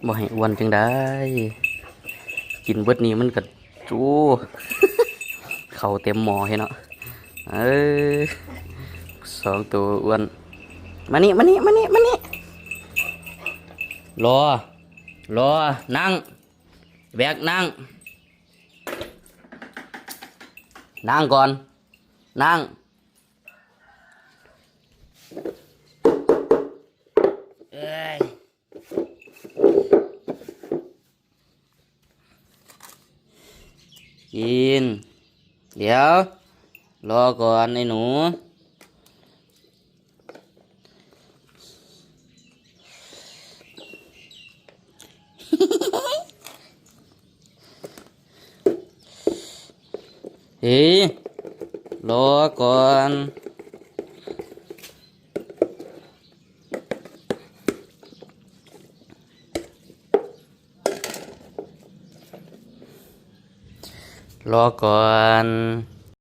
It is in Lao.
ບໍ່ໃຫ້ອ້ວນຈັ່ງໃດ ກິນເບິດນີ້ມັນກໍ ໂອ້ ເຂົ້າເຕັມໝໍ້ເດເນາະ. ເອີ ສອງໂຕອ້ວນ ມານີ້ ມານີ້ ມານີ້ ມານີ້ ລໍ ລໍ ນັ່ງ ແບກ ນັ່ງ ນັ່ງກ່ອນ ນັ່ງ ເອີຍ ກິນ ດຽວ ລໍກ່ອນໄອ້ໜູ. ເອີ ລໍກ່ອນ ລໍກ່ອນ.